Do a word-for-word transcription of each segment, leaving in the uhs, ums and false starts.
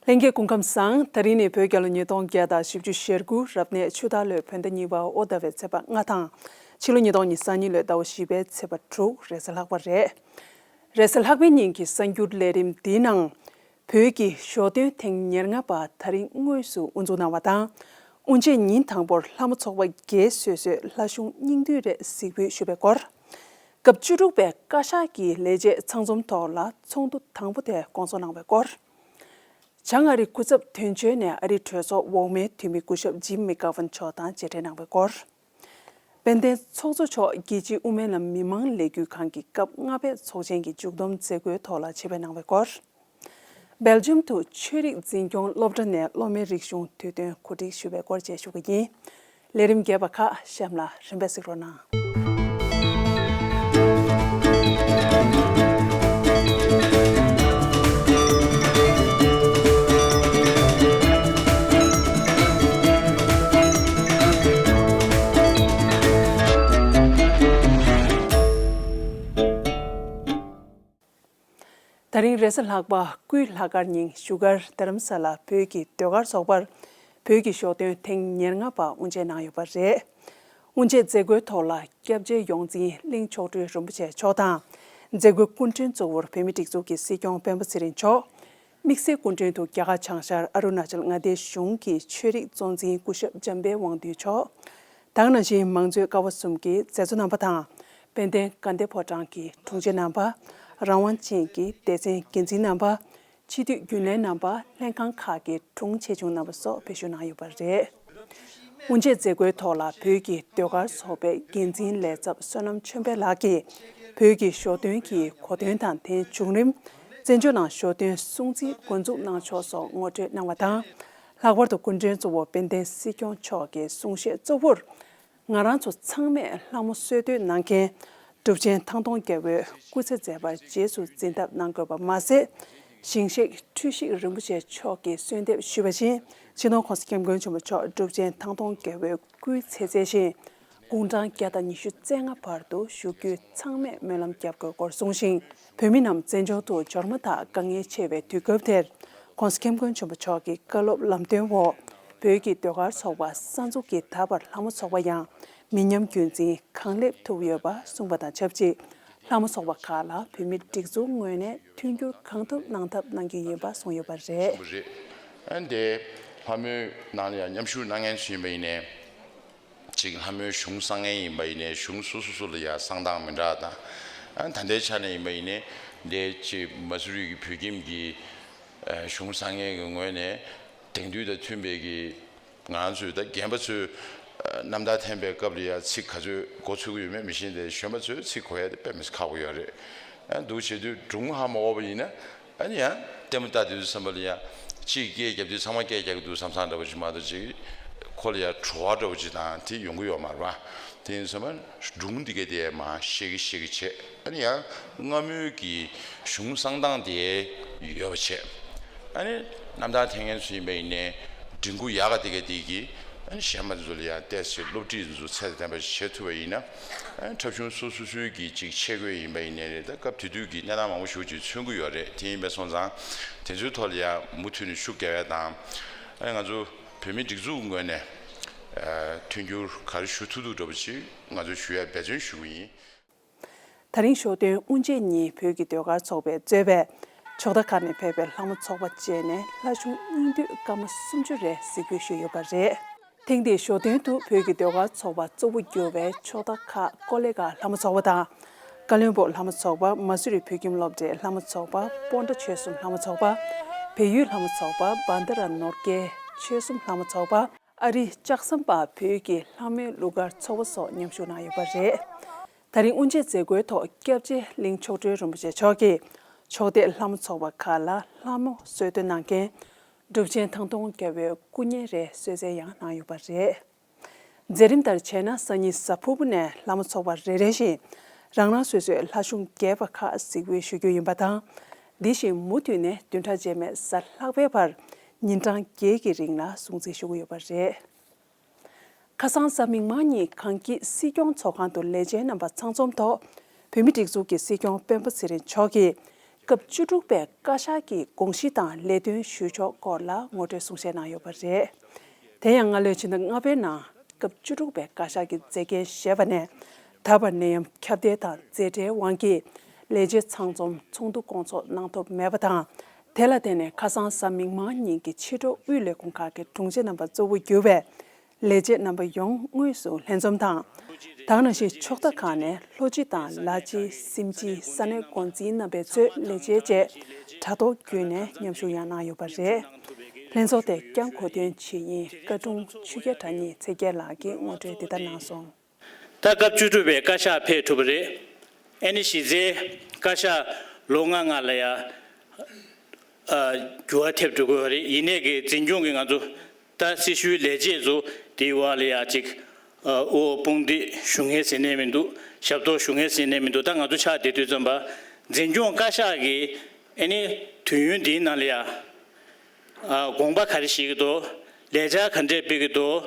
ལྷན་རྒྱས་སྐུ་ཁམས་བཟང་། ད་རིང་ནི་བོད་རྒྱལ་ལོ་ཉིས་སྟོང་བརྒྱ་དང་བཞི་བཅུ་ཞེ་དགུ་རབ་གནས་ཆུ་སྟག་ལོའི་བོད་ཟླ་གཉིས་པ་དབོ་ཟླ་བའི་ཚེས་པ་ལྔ་དང་། ཕྱི་ལོ་ཉིས་སྟོང་ཉི་ཤུ་རྩ་གཉིས་ལོའི་ཟླ་བ་བཞི་པའི་ཚེས་པ་དྲུག་རེས་གཟའ་ལྷག་པ་རེད། རེས་གཟའ་ལྷག་པའི་ཉིན་གྱི་གསར་འགྱུར་ལས་རིམ་འདིའི་ནང་། བོད་ཀྱི་ཞོ་སྟོན་ཐེངས་ཉེར་ལྔ་པ་ད་རིང་དངོས་སུ་དབུ་འཛུགས་གནང་བ་དང་། དབུ་འབྱེད་ཉིན་དང་པོར་ལྷ་མོ་ཚོགས་པ་བརྒྱད་སོ་སོས་ལྷ་གཞུང་སྙིང་བསྡུས་རེ་གཟིགས་འབུལ་ཞུས་པའི་སྐོར། སྐབས་བཅུ་དྲུག་པའི་བཀའ་ཤག་གི་ལས་བྱེད་ཚང་འཛོམས་ཐོག་ལ་ཚོགས་འདུ་དང་པོ་དེ་སྐོང་ཚོགས་གནང་བའི་སྐོར། བྱང་ཨ་རིའི་སྐུ་ཚབ་དོན་གཅོད་ནས་ཨ་རིའི་གྲོས་ཚོགས་འོག་མའི་འཐུས་མི་སྐུ་ཞབས་ཇིམ་མི་ཀ་ཝན་མཆོག་དང་མཇལ་འཕྲད་གནང་བའི་སྐོར། དཔལ་ལྡན་ཚོགས་གཙོ་མཆོག་རྒྱལ་སྤྱིའི་དབུ་མའི་ལམ་མི་མང་ལས་འགུལ་ཁང་གི་སྐབས་ལྔ་པའི་ཚོགས་ཆེན་གྱི་མཇུག་བསྡོམས་མཛད་སྒོའི་ཐོག་ལ་ཆེད་ཕེབས་གནང་བའི་སྐོར། སྦེལ་ཇམ་དུ་ཆོས་རིག་འཛིན་སྐྱོང་སློབ་གྲྭ་ནས་སློབ་མའི་རིག་གཞུང་དུས་སྟོན་གོ་སྒྲིག་ཞུ་བའི་སྐོར་བཅས་ཞུ་གི་ཡིན། ལས་རིམ་རྒྱས་པ་ཁག་གཤམ་ལ་རིམ་པས་གཟིགས་རོགས་གནང་། ད་རིང་རེས་གཟའ་ལྷག་པ་སྐུའི་ལྷག་དཀར་ཉིན་བཞུགས་སྒར་རྡ་རམ་ས་ལ་བོད་ཀྱི་ཟློས་གར་ཚོགས་པར་བོད་ཀྱི་ཞོ་སྟོན་ཐེངས་ཉེར་ལྔ་པ་དབུ་འབྱེད་གནང་ཡོད་པ་རེད། དབུ་འབྱེད་མཛད་སྒོའི་ཐོག་ལ་སྐྱབས་རྗེ་ཡོངས་འཛིན་གླིང་མཆོག་སྤྲུལ་རིན་པོ་ཆེ་མཆོག་དང་། མཛད་སྒོའི་སྐུ་མགྲོན་གཙོ་བོར་བོད་མིའི་སྒྲིག་འཛུགས་ཀྱི་སྲིད་སྐྱོང་སྤེན་པ་ཚེ་རིང་མཆོག་དམིགས་བསལ་སྐུ་མགྲོན་དུ་རྒྱ་གར་བྱང་ཤར་ཨ་རུ་ན་ཅལ་མངའ་སྡེའི་གཞུང་གི་ཆོས་རིག་གཙོ་འཛིན་སྐུ་ཞབས་འཇམ་དཔལ་དབང་འདུས་མཆོག་དེ་ནང་བཞིན་མང་གཙོའི་ཀ་བ་གསུམ་གྱི་མཛད་གཙོ་རྣམ་པ་དང་། དཔལ་ལྡན་དགའ་ལྡན་ཕོ་བྲང་གི་དྲུང་ཆེ་རྣམ་པ། རང་དབང་ཅན་གྱི་སྡེ་ཚན་འགན་འཛིན་རྣམ་པ། སྤྱི་འཐུས་རྒྱུན་ལས་རྣམ་པ། ལྷན་ཁང་ཁག་གི་དྲུང་ཆེ་ཆུང་རྣམ་པ་སོགས་ཕེབས་ཞུགས་གནང་ཡོད་པ་རེད། དབུ་འབྱེད་མཛད་སྒོའི་ཐོག་ལ་བོད་ཀྱི་ཟློས་གར་ཚོགས་པའི་འགན་འཛིན་ལས་ཚབ་བསོད་ནམས་ཆོས་འཕེལ་ལགས་ཀྱིས་བོད་ཀྱི་ཞོ་སྟོན་གྱི་གོ་དོན་དང་དེའི་བྱུང་རིམ། བཙན་བྱོལ་ནང་ཞོ་སྟོན་སྲུང་བརྩི་འགོ་འཛུགས་གནང་ཕྱོགས་སོགས་ངོ་སྤྲོད་གནང་བ་དང་། ལྷག་པར་དུ་སྐུ་མགྲོན་གཙོ་བོ་དཔལ་ལྡན་སྲིད་སྐྱོང་མཆོག་གི་གསུང་བཤད་གཙོ་བོར། ང་རང་ཚོ་ཚང་མས་ལྷ་མོ་གསོལ་སྟོན་གནང་མཁན་གྲུབ་ཆེན་ཐང་སྟོང་རྒྱལ་པོའི་སྐུ་ཚེ་མཛད་པར་རྗེས་སུ་འཛིན་ཐབས་གནང་དགོས་པ་མ་ཟད། ཞིང་གཤེགས་འཁྲུལ་ཞིག་རིན་པོ་ཆེ་མཆོག་གིས་གསོལ་འདེབས་ཞུས་པ་བཞིན། སྤྱི་ནོར་༸གོང་ས་༸སྐྱབས་མགོན་ཆེན་པོ་མཆོག་གྲུབ་ཆེན་ཐང་སྟོང་རྒྱལ་པོའི་སྐུའི་ཚེ་ཚད་བཞིན། དགུང་གྲངས་བརྒྱ་དང་ཉི་ཤུ་རྩ་ལྔ་བར་དུ་བཞུགས་རྒྱུའི་ཚང་མས་སྨོན་ལམ་རྒྱབ་དགོས་སྐོར་གསུངས་ཤིང་། བོད་མི་རྣམས་བཙན་བྱོལ་དུ་འབྱོར་མ་ཐག་དཀའ་ངལ་ཆེ་བའི་དུས་སྐབས་དེར། ༸གོང་ས་༸སྐྱབས་མགོན་ཆེན་པོ་མཆོག་གི་བཀའ་སློབ་ལམ་སྟོན་འོག་བོད་ཀྱི་ཟློས་གར་ཚོགས་པ་གསར་འཛུགས་ཀྱིས་ད་བར་ལྷ་མོ་ཚོགས་པ་ཡང་མི་ཉམས་རྒྱུན་འཛིན་གང་ལེགས་ཐུབ་ཡོད་པ་གསུངས་པ་དང་ཆབས་ཅིག་ལྷ་མོ་ཚོགས་པ་ཁག་ལ་བོད་མིའི་སྒྲིག་འཛུགས་ངོས་ནས་མཐུན་འགྱུར་གང་ཐུབ་གནང་ཐབས་གནང་རྒྱུ་ཡིན་པ་གསུངས་ཡོད་པ་རེད། ཨ་འདི་ལྷ་མོའི་ནང་ལ་ཡང་མཉམ་ཞུགས་གནང་མཁན་ཚོ་ཡིན་པ་ཡིན་ནའི། གཅིག་ལྷ་མོའི་གཞུང་བསྲང་མཁན་ཡིན་པ་ཡིན་ནའི་གཞུང་སོ་སོ་སོ་ལ་ཡང་བསྲང་སྟངས་མི་འདྲ་དང་། ཨ་ད་ལྟའི་ཆ་ནས་ཡིན་པ་ཡིན་ནའི་འདི་གཅིག་མ་སུ་རི་གི་བོད་ཁྱིམ་གྱི་ཨ་གཞུང་བསྲང་མཁན་གྱི་ངོས་ནས་དེང་དུས་དང་མཐུན་པའི་གི་ང་ཚོས་ད་རྒན་པ་ཚོས་ཨ་རྣམ་ཐར་འཐེན་པའི་སྐབས་ལ་ཡང་ཚིག་ག་ཚོད་གོ་ཚུད་ཀྱི་ཡོད་མེད་མི་ཤེས་ཏེ། གཞོན་པ་ཚོས་ཚིག་གོ་ཡ་དེ་དཔེ་མི་སྲིད་ཁག་པོ་ཡོད་རེད། ཨ་འདུག་བྱེད་དུས་སྒྲུང་ཧ་མ་གོ་བ་ཡིན་ན། ཨ་ནི་ཡང་ལྟད་མོ་ལྟ་དུས་བསམ་པ་ལ་ཡང་གཅིག་སྐད་རྒྱབ་དུས་ཚང་མ་སྐད་རྒྱག་གི་འདུག་བསམ་བསམ་འདྲ་པོ་ཅིག་མ་གཏོགས་ཅིག་ཁོ་ལ་ཡང་བྲོ་བ་འདྲ་པོ་ཅིག་དང་དེ་ཡོང་གི་ཡོད་མ་རེད་པ། དེ་ཡིན་ཙང་སྒྲུང་འདི་ག་དེ་མ་ཤེས་ཀི་ཤེས་ཀི་བྱས། ཨ་ནི་ཡང་སྔ་མོའི་གི་གཞུང་བསྲང་སྟངས་དེ་ཡོད་པ་བྱས། ཨ་ནི་རྣམ་ཐར་འཐེན་མཁན་ཚོ་ཡིན་པ་ཡིན་ནའི་མགྲིན་ཁུག་ཡག་ག་དེ་ག་དེ་གི་ཨ་ནི་གཞན་པ་ཚོ་ལ་ཡང་ཏོག་ཙམ་སློབ་ཁྲིད་ཚོ་ཚད་དང་ལྡན་པ་ཞིག་བྱེད་ཐུབ་པ་ཡིན་ན། ཨ་ནི་འཁྲབ་གཞུང་སོ་སོ་སོའི་གི་ཅིག་ཆས་གོས་ཡིན་པ་ཡིན་ནའི་རེད། ད་སྐབས་དེ་དུས་ཀྱི་གནས་སྟངས་མང་པོ་ཞིག་ཅིག་མཚོན་གྱི་ཡོད་རེད། དེ་ཡིན་པ་སོང་ཙང་དེ་ཚོའི་ཐོག་ལ་ཡང་མུ་མཐུད་ནས་ཤུགས་རྒྱག་ཡ་དང་། ཨ་ནི་ང་ཚོ་བོད་མིའི་སྒྲིག་འཛུགས་ངོས་ནས་ཨ་མཐུན་འགྱུར་ག་རེ་ཞུ་ཐུབ་ཐུབ་འདྲ་པོ་ཅིག་ང་ཚོས་ཞུ་ཡ་འབད་བརྩོན་ཞུ་གི་ཡིན། ད་རིང་ཞོ་སྟོན་དབུ་འབྱེད་ཉིན་བོད་ཀྱི་ཟློས་གར་ཚོགས་པས་གཙོས་པའི་ཕྱོགས་མཐའ་ཁག་ནས་ཕེབས་པའི་ལྷ་མོ་ཚོགས་པ་བཅས་ནས་ལྷ་གཞུང་སྙིང་བསྡུས་སྐར་མ་སུམ་ཅུ་རེ་གཟིགས་འབུལ་ཞུས་ཡོད་པ་རེད། ཐེངས་འདིའི་ཞོ་སྟོན་དུ་བོད་ཀྱི་ཟློས་གར་ཚོགས་པ་གཙོ་བོ་གྱུར་བའི་ཕྱོགས་མཐའ་ཁག་ཀོ་ལི་གྷལ་ལྷ་མོ་ཚོགས་པ་དང་། ཀ་བློན་སྦུག་ལྷ་མོ་ཚོགས་པ། མ་སུ་རི་བོད་ཁྱིམ་སློབ་གྲྭའི་ལྷ་མོ་ཚོགས་པ། སྤོན་ཊ་ཆོལ་གསུམ་ལྷ་མོ་ཚོགས་པ། བལ་ཡུལ་ལྷ་མོ་ཚོགས་པ། བན་དྷ་ར་ནོར་དཀར་ཆོལ་གསུམ་ལྷ་མོ་ཚོགས་པ། ཨ་རིའི་ལྕགས་ཟམ་པ་བོད་ཀྱི་ལྷ་མོའི་གླུ་གར་ཚོགས་པ་སོགས་མཉམ་ཞུགས་གནང་ཡོད་པ་རེད། ད་རིང་དབུ་འབྱེད་མཛད་སྒོའི་ཐོག་སྐྱབས་རྗེ་གླིང་མཆོག་སྤྲུལ་རིན་པོ་ཆེ་མཆོག་གིས་ཕྱོགས་མཐའི་ལྷ་མོ་ཚོགས་པ་ཁག་ལ་ལྷ་མོ་གསོལ་སྟོན་གནང་མཁན་གྲུབ་ཆེན་ཐང་སྟོང་རྒྱལ་པོའི་སྐུ་བརྙན་རེ་གསོལ་སྩལ་ཡང་གནང་ཡོད་པ་རེད། མཛད་རིམ་ལྟར་བྱས་ན་སང་ཉིན་གཟའ་ཕུར་བུ་ནས་ལྷ་མོ་ཚོགས་པ་རེ་རེ་བཞིན་རང་རང་སོ་སོའི་ལྷ་གཞུང་རྒྱས་པ་ཁག་གཟིགས་འབུལ་ཞུ་རྒྱུ་ཡིན་པ་དང་། འདི་བཞིན་མུ་མཐུད་ནས་བདུན་ཕྲག་རྗེས་མའི་གཟའ་ལྷག་པའི་བར་ཉིན་གྲངས་བརྒྱད་ཀྱི་རིང་ལ་སྲུང་བརྩི་ཞུ་གི་ཡོད་པ་རེད། ཁ་སང་གཟའ་མིག་དམར་ཉིན་གངས་སྐྱིད་སྲིད་སྐྱོང་ཚོགས་ཁང་དུ་ལས་བྱེད་རྣམ་པ་ཚང་འཛོམས་ཐོག་བོད་མིའི་སྒྲིག་འཛུགས་ཀྱི་སྲིད་སྐྱོང་སྤེན་པ་ཚེ་རིང་མཆོག་གིས་ སྐབས་བཅུ་དྲུག་པའི་བཀའ་ཤག་གི་དགོངས་གཞི་དང་ལས་དོན་ཞུ་ཕྱོགས་སྐོར་ལ་ངོ་སྤྲོད་གསུང་བཤད་གནང་ཡོད་པ་རེད། དེ་ཡང་སྔ་ལོའི་ཕྱི་ཟླ་ལྔ་པའི་ནང་སྐབས་བཅུ་དྲུག་པའི་བཀའ་ཤག་གི་མཛད་འགན་བཞེས་པ་ནས་ད་བར་ནད་ཡམས་ཁྱབ་གདལ་དང་རྩེ་གྲའི་དབང་གིས་ལས་བྱེད་ཚང་འཛོམས་ཚོགས་འདུ་སྐོང་ཚོགས་གནང་ཐུབ་མེད་པ་དང་། དེ་ལ་བརྟེན་ནས་ཁ་སང་གཟའ་མིག་དམར་ཉིན་གྱི་ཕྱི་དྲོ་དབུས་ལས་ཁུངས་ཁག་གི་དྲུང་ཆེ་རྣམ་པ་གཙོ་བོ་གྱུར་བའི་ལས་བྱེད་རྣམ་པ་ཡོངས་དངོས་སུ་ལྷན་འཛོམས་དང་། ད་ག་ནང་བཞིན་ཕྱོགས་མཐའ་ཁག་ནས་ལྷོ་སྤྱི་དང་ལ་སྤྱི། སེམས་སྤྱི། ས་གནས་འགོ་འཛིན་རྣམ་པས་གཙོས་ལས་བྱེད་བཅས་དྲ་ཐོག་བརྒྱུད་ནས་མཉམ་ཞུགས་ཡང་གནང་ཡོད་པ་རེད། ལྷན་ཚོགས་དེ་བསྐྱངས་གོ་སྟོན་ཇི་ཡིན་བཀའ་དྲུང་ཆོས་རྒྱལ་གྲགས་གཉིས་ཚེ་རྒྱལ་ལགས་ཀྱིས་ངོ་སྤྲོད་འདི་ལྟར་གནང་སོང་། ད་སྐབས་བཅུ་དྲུག་པའི་བཀའ་ཤག་ཕེབས་ཐུབ་པ་རེད། ཨ་ནི་གཞི་རྩའི་བཀའ་ཤག་ལོ་ལྔ་ལྔ་ལ་ཡ། ཨ། འགྱུར་བ་ཐེབས་འགྲོ་གི་ཡོད་རེད། ཡིན་ནའི་གི་འཛིན་སྐྱོང་གི་ང་ཚོ་ད་སྲི་ཞུའི་ལས་བྱེད་ཚོ་དེའི་འོག་ལ་ཡ་ཅིག་ཨ། དབུ་བོ་དཔུང་སྡེ་ཞུ་མཁན་ཟེར་ནས་མི་འདུག་ཞབས་ཏོག་ཞུ་མཁན་ཟེར་ནས་མི་འདུག་ད་ང་ཚོ་ཆགས་བསྡད་དུས་ཙམ་པ་འཛིན་སྐྱོང་བཀའ་ཤག་གི་ཨ་ནི་དུས་ཡུན་འདིའི་ནང་ལ་ཡ། ཨ། དགོངས་པ་ག་རེ་བཞེས་ཀྱི་འདུག་ལས་འཆར་ག་འདྲས་སྤེལ་གྱི་འདུག་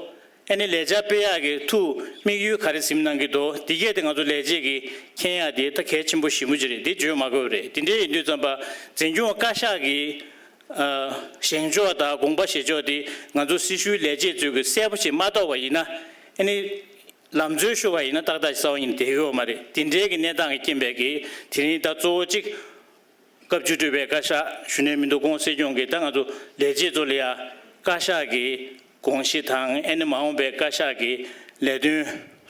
ཨ་ནི་ལས་འཆར་སྤེལ་ཡག་གི་ཐུགས་དམིགས་ཡུལ་ག་རེ་འཛིན་གནང་གི་འདུག་འདི་གས་དེ་ང་ཚོ་ལས་བྱེད་ཀྱིས་མཁྱེན་ཡག་དེ་ད་གལ་ཆེན་པོ་ཞེ་པོ་ཅིག་རེད། འདི་བརྗོད་མ་དགོས་པ་རེད། དེ་འདྲས་ཡིན་དུས་ཙམ་པ་འཛིན་སྐྱོང་བཀའ་ཤག་གི་ཨ། བཞེངས་ཕྱོགས་དང་དགོངས་པ་བཞེས་ཕྱོགས་དེ་ང་ཚོ་སྲི་ཞུའི་ལས་བྱེད་ཚོས་ཀྱི་གསལ་པོ་ཅིག་མ་རྟོགས་པ་ཡིན་ན། ཨ་ནི་ལམ་འཚོལ་ཞུ་བ་ཡིན་ན་ཏག་ཏག་རྩ་བ་ཉིད་ནས་བསྡད་ཀྱི་ཡོད་མ་རེད། དེ་འདྲའི་གི་གནས་སྟངས་ཀྱི་རྐྱེན་པས་ཀྱི་དེ་རིང་ད་གཙོ་བོ་གཅིག་སྐབས་བཅུ་དྲུག་པའི་བཀའ་ཤག་ཞུ་ནས་མི་འདུག་ཁོང་སྲིད་སྐྱོང་གིས་ད་ང་ཚོ་ལས་བྱེད་ཚོ་ལ་ཡ་བཀའ་ཤག་གི་དགོངས་གཞི་དང་ཨ་ནི་མ་འོངས་པའི་བཀའ་ཤག་གི་ལས་དོན་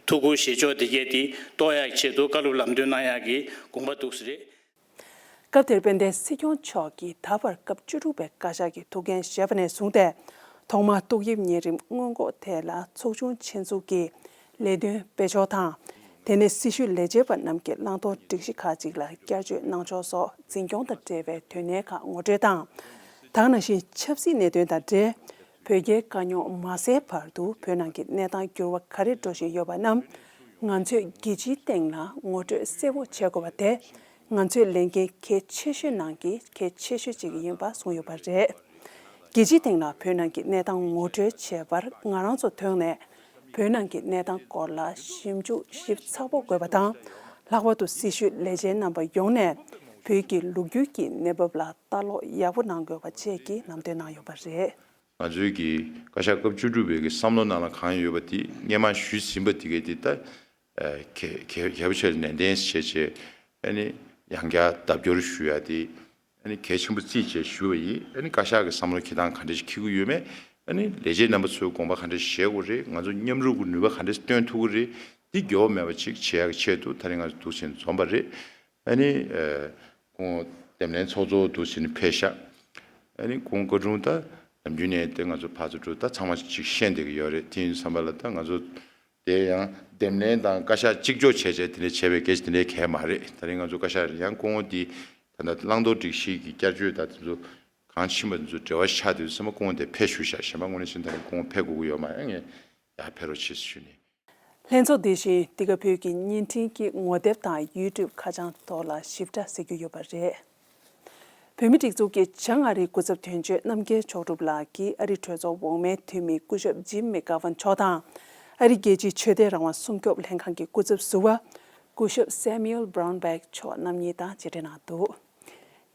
ཐུགས་ཁུར་བཞེས་ཕྱོགས་དེ་གས་དེ་རྟོགས་ཡག་གི་ཆེད་དུ་བཀའ་སློབ་ལམ་སྟོན་གནང་ཡག་གི་དགོངས་པ་འདུག་ས་རེད། སྐབས་དེར་དཔལ་ལྡན་སྲིད་སྐྱོང་མཆོག་གིས་ད་བར་སྐབས་བཅུ་དྲུག་པའི་བཀའ་ཤག་གི་ཐུགས་འགན་བཞེས་པ་ནས་བཟུང་སྟེ། ཐོག་མར་ཏོག་དབྱིབས་གཉན་རིམས་སྔོན་འགོག་ཐད་ལ་ཚོགས་ཆུང་ཆེད་འཛུགས་ཀྱིས་ལས་དོན་སྤེལ་ཕྱོགས་དང་། དེ་ནས་སྲི་ཞུའི་ལས་བྱེད་པ་རྣམས་ཀྱི་བླང་དོར་སྒྲིག་གཞི་ཁག་ཅིག་ལ་བསྐྱར་བཅོས་གནང་ཕྱོགས་སོགས་འཛིན་སྐྱོང་དང་འབྲེལ་བའི་དོན་གནད་ཁག་ངོ་སྤྲོད་དང་། ད་ག་ནང་བཞིན་ཆབ་སྲིད་གནད་དོན་དང་འབྲེལ། བོད་རྒྱའི་དཀའ་རྙོག་མ་སེལ་བར་དུ་བོད་ནང་གི་གནས་སྟངས་འགྱུར་བ་ག་རེ་འགྲོ་བཞིན་ཡོད་པ་རྣམས། ང་ཚོས་རྒྱལ་སྤྱིའི་སྟེང་ལ་ངོ་སྤྲོད་གསལ་བོ་བྱེད་དགོས་པ་དེ། ང་ཚོའི་ལས་འགན་གལ་ཆེ་ཤོས་ནང་གི་གལ་ཆེ་ཤོས་ཅིག་ཡིན་པ་གསུངས་ཡོད་པ་རེད། རྒྱལ་སྤྱིའི་སྟེང་ལ་བོད་ནང་གི་གནས་སྟངས་ངོ་སྤྲོད་བྱེད་པར་ང་རང་ཚོ་ཐོག་ནས་བོད་ནང་གི་གནས་སྟངས་སྐོར་ལ་ཞིབ་འཇུག་ཞིབ་ཚགས་པོ་དགོས་པ་དང་། ལྷག་པར་དུ་སྲི་ཞུའི་ལས་བྱེད་རྣམ་པ་ཡོངས་ནས་བོད་ཀྱི་ལོ་རྒྱུས་ཀྱི་གནས་བབ་ལ་ལྟ་ཀློག་ཡག་པོ་གནང་དགོས་པ་བཅས་ཀྱི་ལམ་སྟོན་གནང་ཡོད་པ་རེད། ང་ཚོའི་གི་བཀའ་ཤག་སྐབས་བཅུ་དྲུག་པའི་གི་བསམ་བློ་ནང་ལ་གང་ཡོད་པ་དེ་སྔས་མ་ཞུས་ཟིན་པ་དེ་གས་དེ་ད་གལ་གལ་གལ་པོ་ཆེ་ལ་ནན་ཏན་བྱས་བྱས་ཨ་ནི་ཡང་བསྐྱར་ལྡབ་སྐྱོར་ཞུ་ཡ་དེ་ཨ་ནི་གལ་ཆེན་པོ་བརྩིས་བྱས་ཞུ་བ་ཡིན། ཨ་ནི་བཀའ་ཤག་གི་བསམ་བློ་འཁྱེར་སྟངས་ག་འདྲ་ཞིག་འཁྱེར་གྱི་ཡོད་མེད། ཨ་ནི་ལས་བྱེད་རྣམ་པ་ཚོའི་དགོངས་པ་ག་འདྲ་བཞེས་དགོས་རེད། ང་ཚོ་མཉམ་རུབ་ཀྱི་ནུས་པ་ག་འདྲ་སྟོན་ཐུབ་ཀྱི་རེད། འདི་འགྱུར་བ་མེད་པ་ཅིག་བྱེད་ཡག་གི་ཆེད་དུ་ད་རིང་ང་ཚོ་འདུག་བྱས་ནས་འཛོམས་པ་རེད། ཨ་ནི། ཨ། ཁོང་འདེམས་ལྷན་ཚོགས་གཙོ་འདུག་བྱས་ནས་ཕེབས་ཤག་ཨ་ནི་ཁོང་བཀའ་དྲུང་ད་ནམ་རྒྱུན་ནས་དེ་ང་ཚོ་ཕར་ཚུར་འགྲོ་ད་ཚང་མ་ཅིག་ཤེས་བསྡད་ཀྱི་ཡོད་རེད། དེ་ཡིན་བསམ་པ་ལ་ད་ང་ཚོ་དེ་ཡང་འདེམས་ལྷན་དང་བཀའ་ཤག་གཅིག་ལྕོགས་བྱས་བྱས་དེ་འདྲ་བྱས་པའི་སྐད་ཆ་དེ་འདྲའི་གལ་མ་རེད། ད་རིང་ང་ཚོ་བཀའ་ཤག་ཡང་སྐུ་ངོ་འདི་ད་ལྟ་བླང་དོར་སྒྲིག་གཞི་གི་བསྐྱར་བཅོས་དང་དེ་ཚོ་གང་ཕྱིན་པ་དེ་ཚོ་འབྲེལ་བ་ཆགས་དུས་ཚང་མ་སྐུ་ངོ་དེ་ཕེབས་ཞུ་ཤག་གཞན་པ་དངོས་གནས་བྱས་ན་ད་རིང་སྐུ་ངོ་ཕེབས་དགོས་ཀྱི་ཡོད་མ་རེད། ངས་ཡར་ཕེབས་རོགས་བྱེད་ཞུས་ནས། ལྷན་ཚོགས་འདི་བཞིན་འདི་ག་བོད་ཀྱི་བརྙན་འཕྲིན་གྱི་ངོ་དེབ་དང་ཡུ་ཊུབ་ཁ་བྱང་ཐོག་ལ་ཞིབ་ཕྲ་གཟིགས་རྒྱུ་ཡོད་པ་རེད། བོད་མིའི་སྒྲིག་འཛུགས་ཀྱི་བྱང་ཨ་རིའི་སྐུ་ཚབ་དོན་གཅོད་རྣམ་རྒྱལ་མཆོག་གྲུབ་ལགས་ཀྱིས་ཨ་རིའི་གྲོས་ཚོགས་འོག་མའི་འཐུས་མི་སྐུ་ཞབས་ཇིམ་མེག་གྷ་ཝན་མཆོག་དང་། ཨ་རིའི་རྒྱལ་སྤྱིའི་ཆོས་དད་རང་དབང་སྲུང་སྐྱོབ་ལྷན་ཁང་གི་སྐུ་ཚབ་ཟུར་པ་སྐུ་ཞབས་སེ་མུ་ཨེལ་བྷ་རའུན་བྷེག་མཆོག་རྣམ་གཉིས་དང་མཇལ་འཕྲད་གནང་འདུག་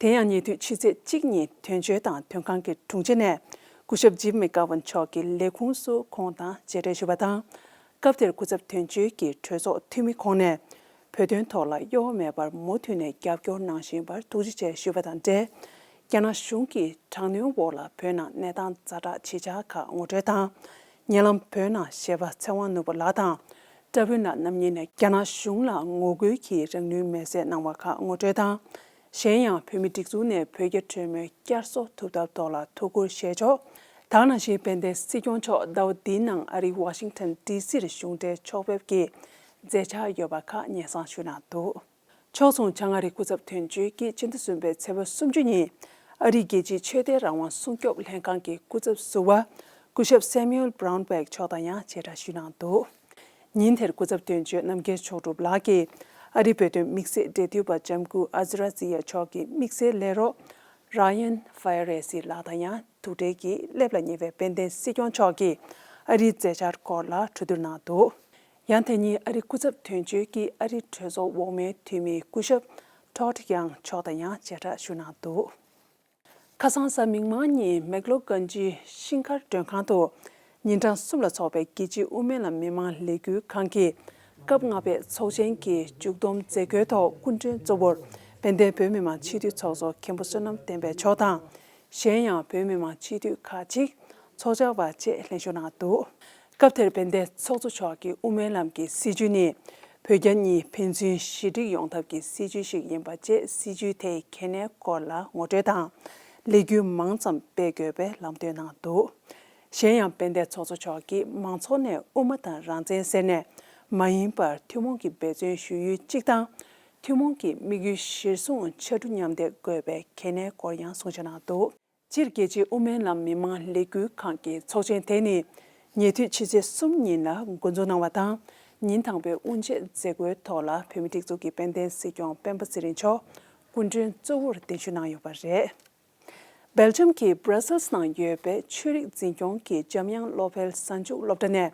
དེ་ཡང་ཉེ་དུས་ཕྱི་ཚེས་གཅིག་ཉིན་དོན་གཅོད་དང་དོན་ཁང་གི་དྲུང་ཆེ་ནས་སྐུ་ཞབས་ཇིམ་མེག་གྷ་ཝན་མཆོག་གི་ལས་ཁུངས་སུ་ཁོང་དང་མཇལ་འཕྲད་ཞུས་པ་དང་། སྐབས་དེར་སྐུ་ཚབ་དོན་གཅོད་ཀྱིས་གྲོས་ཚོགས་འཐུས་མི་ཁོང་ནས་བོད་དོན་ཐོག་ལ་གཡོ་བ་མེད་པར་མུ་མཐུད་ནས་རྒྱབ་སྐྱོར་གནང་བཞིན་པར་ཐུགས་རྗེ་ཆེ་ཞུས་པ་དང་འབྲེལ། རྒྱ་ནག་གཞུང་གིས་དྲག་གནོན་འོག་ལ་བོད་ནང་གནས་སྟངས་ཛ་དྲག་ཇི་ཆགས་ཁག་ངོ་སྤྲོད་དང་། ཉེ་ལམ་བོད་ནང་གཞས་པ་ཚེ་དབང་ནོར་བུ་ལགས་དང་། བཀྲ་བྷོ་ལགས་རྣམ་གཉིས་ནས་རྒྱ་ནག་གཞུང་ལ་ངོ་རྒོལ་གྱིས་རང་ལུས་མེར་སྲེག་གནང་བ་ཁག་ངོ་སྤྲོད་དང་། གཞན་ཡང་བོད་མིའི་སྒྲིག་འཛུགས་ནས་བོད་རྒྱ་གྲོས་མོལ་བསྐྱར་གསོ་ཐུབ་ཐབས་ཐོག་ལ་ཐུགས་ཁུར་བཞེས་ཕྱོགས། ད་ག་ནང་བཞིན་དཔལ་ལྡན་སྲིད་སྐྱོང་མཆོག་ཟླ་བ་འདིའི་ནང་ཨ་རིའི་ཝ་ཤིང་ཊོན་ཌི་སིར་གཞུང་འབྲེལ་ཕྱོགས་ཕེབས་ཀྱི་མཛད་འཆར་ཡོད་པ་ཁག་སྙན་སེང་ཞུས་གནང་འདུག་ཕྱོགས་མཚུངས་བྱང་ཨ་རིའི་སྐུ་ཚབ་དོན་གཅོད་ཀྱིས་སྤྱི་ཟླ་གསུམ་པའི་ཚེས་པ་སུམ་ཅུ་ཉིན་ཨ་རིའི་རྒྱལ་སྤྱིའི་ཆོས་དད་རང་དབང་སྲུང་སྐྱོབ་ལྷན་ཁང་གི་སྐུ་ཚབ་ཟུར་པ་སྐུ་ཞབས་སེ་མུ་ཨེལ་བྷ་རའུན་བྷེག་མཆོག་དང་ཡང་མཇལ་འཕྲད་ཞུས་གནང་འདུག་ཉིན་དེར་སྐུ་ཚབ་དོན་གཅོད་རྣམ་རྒྱལ་མཆོག་གྲུབ་ལགས་ཀྱིས་ཨ་རིའི་བོད་དོན་དམིགས་བསལ་འབྲེལ་མཐུད་པ་ལྕམ་སྐུ་ཨ་ཛི་ར་ཛི་ཡ་མཆོག་གི་དམིགས་བསལ་ལས་རོགས་ར་ཡན་ཧྥ་ཡ་རེ་སི་ལགས་དང་ཡང་ཐུག་འཕྲད་ཀྱིས་སླེབས་ལ་ཉེ་བའི་དཔལ་ལྡན་སྲིད་སྐྱོང་མཆོག་གིས་ཨ་རིའི་མཛད་འཆར་སྐོར་ལ་གྲོས་བསྡུར་གནང་འདུག་ཡང་དེ་ཉིན་ཨ་རིའི་སྐུ་ཚབ་དོན་གཅོད་ཀྱིས་ཨ་རིའི་གྲོས་ཚོགས་འོག་མའི་འཐུས་མི་སྐུ་ཞབས་ ཐོག་ཡང་ཕྱོགས་དང་ཡང་བྱེ་བྲག་ཞུ་གནང་འདུག་ཁ་སང་གཟའ་མིག་དམར་ཉིན་མེག་ལོ་གྷན་ཇི་ཤིང་མཁར་མགྲོན་ཁང་དུ་ཉིན་གྲངས་གསུམ་ལ་འཚོགས་པའི་རྒྱལ་སྤྱིའི་དབུ་མའི་ལམ་མི་མང་ལས་འགུལ་ཁང་གི་སྐབས་ལྔ་པའི་ཚོགས་ཆེན་གྱི་མཇུག་བསྡོམས་མཛད་སྒོའི་ཐོག་སྐུ་མགྲོན་གཙོ་བོར་དཔལ་ལྡན་བོད་མི་མང་སྤྱི་འཐུས་ཚོགས་གཙོ་མཁན་པོ་བསོད་ནམས་བསྟན་འཕེལ་མཆོག་དང་། གཞན་ཡང་བོད་མི་མང་སྤྱི་འཐུས་ཁག་ཅིག་ཚོགས་བཅར་བ་བཅས་ལྷན་ཞུགས་གནང་འདུག་སྐབས་དེར་དཔལ་ལྡན་ཚོགས་གཙོ་མཆོག་གིས་དབུ་མའི་ལམ་གྱི་སྲིད་བྱུས་ནི་བོད་རྒྱ་གཉིས་ཕན་ཚུན་ཞི་འགྲིག་ཡོང་ཐབས་ཀྱི་སྲིད་བྱུས་ཤིག་ཡིན་པ་བཅས་སྲིད་བྱུས་དེའི་གལ་གནད་སྐོར་ལ་ངོ་སྤྲོད་དང་། ལས་འགུལ་མང་ཙམ་སྤེལ་དགོས་པའི་ལམ་སྟོན་གནང་འདུག་གཞན་ཡང་དཔལ་ལྡན་ཚོགས་གཙོ་མཆོག་གིས་མང་ཚོགས་ནས་དབུ་མ་དང་རང་བཙན་ཟེར་ནས་མ་ཡིན་པར་ཐུན་མོང་གི་འབད་བརྩོན་ཞུ་ཡུལ་གཅིག་དང་། ཐུན་མོང་གི་དམིགས་ཡུལ་གཞིར་བཟུང་ཕྱར་གྲུ་མཉམ་འདེགས་དགོས་པའི་གལ་གནད་སྐོར་ཡང་གསུང་བཤད་གནང་འདུག་སྤྱིར་རྒྱལ་སྤྱིའི་དབུ་མའི་ལམ་མི་མང་ལས་འགུལ་ཁང་གི་ཚོགས་ཆེན་དེ་ནི་ཉེ་དུས་ཕྱི་ཚེས་གསུམ་ཉིན་ལ་འགོ་འཛུགས་གནང་བ་དང་། ཉིན་དང་པོའི་དབུ་འབྱེད་མཛད་སྒོའི་ཐོག་ལ་བོད་མིའི་སྒྲིག་འཛུགས་ཀྱི་དཔལ་ལྡན་སྲིད་སྐྱོང་སྤེན་པ་ཚེ་རིང་མཆོག་སྐུ་མགྲོན་གཙོ་བོར་གདན་ཞུ་གནང་ཡོད་པ་རེད། སྦེལ་ཇམ་གྱི་སྦྲ་སེལ་ནང་ཡོད་པའི་ཆོས་རིག་འཛིན་སྐྱོང་གི་འཇམ་དབྱངས་བློ་འཕེལ་གཟའ་མཇུག་སློབ་གྲྭ་ནས་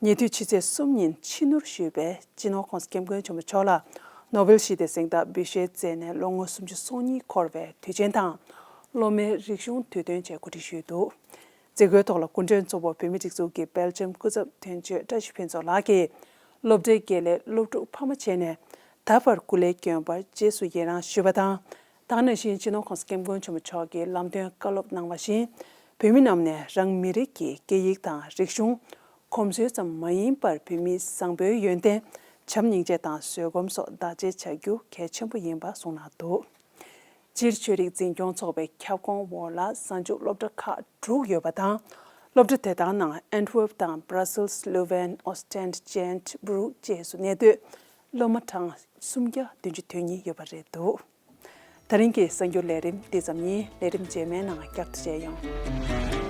ཉེ་དུས་ཕྱི་ཚེས་གསུམ་ཉིན་ཕྱི་སྣུར་ཞུས་པའི་སྤྱི་ནོར་༸གོང་ས་༸སྐྱབས་མགོན་ཆེན་པོ་མཆོག་ལ་ནོ་བེལ་ཞི་བདེའི་གཟེངས་རྟགས་འབུལ་བཞེས་མཛད་ནས་ལོ་ངོ་སུམ་ཅུ་སོ་གཉིས་འཁོར་བའི་དུས་ཆེན་དང་། སློབ་མའི་རིག་གཞུང་དུས་སྟོན་བཅས་གོ་སྒྲིག་ཞུས་འདུག་མཛད་སྒོའི་ཐོག་ལ་སྐུ་མགྲོན་གཙོ་བོ་བོད་མིའི་སྒྲིག་འཛུགས་ཀྱི་སྦེལ་ཇམ་སྐུ་ཚབ་དོན་གཅོད་བཀྲ་ཤིས་ཕུན་ཚོགས་ལགས་ཀྱིས་སློབ་གྲྭའི་དགེ་ལས་སློབ་ཕྲུག་ཕ་མ་བྱས་ནས་ད་བར་སྐུ་ལས་བསྐྱོན་པར་རྗེས་སུ་ཡི་རང་ཞུས་པ་དང་། དེ་ནང་བཞིན་སྤྱི་ནོར་༸གོང་ས་༸སྐྱབས་མགོན་ཆེན་པོ་མཆོག་གིས་ལམ་སྟོན་བཀའ་སློབ་གནང་བ་བཞིན། བོད་མི་རྣམས་ནས་རང་མི་རིགས་ཀྱི་སྐད་ཡིག་དང་རིག་གཞུང་། གོམས་སྲོལ་ཙམ་མ་ཡིན་པར་བོད་མིའི་བཟང་པོའི་ཡོན་ཏན། བྱམས་སྙིང་རྗེ་དང་བཟོད་སྒོམ་སོགས་བདག་གཅེས་བྱ་རྒྱུ་གལ་ཆེན་པོ་ཡིན་པ་གསུངས་གནང་འདུག་སྤྱིར་ཆོས་རིག་འཛིན་སྐྱོང་ཚོགས་པའི་ཁྱབ་ཁོངས་འོག་ལ་གཟའ་མཇུག་སློབ་གྲྭ་ཁག་དྲུག་ཡོད་པ་དང་། སློབ་གྲྭ་དེ་དག་ནང་ཨན་ཊི་ཝེབ་དང་སྦྲ་སེལ། ལུ་ཝེན། ཨོ་སི་ཊེན། ཇེན་ཊི་སྦུ་རུག་བཅས་སུ་གནས་སྡོད་སློབ་མ་གྲངས་སུམ་བརྒྱ་བདུན་ཅུ་དོན་གཉིས་ཡོད་པ་རེད་འདུག་ད་རིང་གི་གསར་འགྱུར་ལས་རིམ་འདི་ཙམ་ཡིན། ལས་རིམ་རྗེས་མའི་ནང་བསྐྱར་དུ་མཇལ་ཡོང་།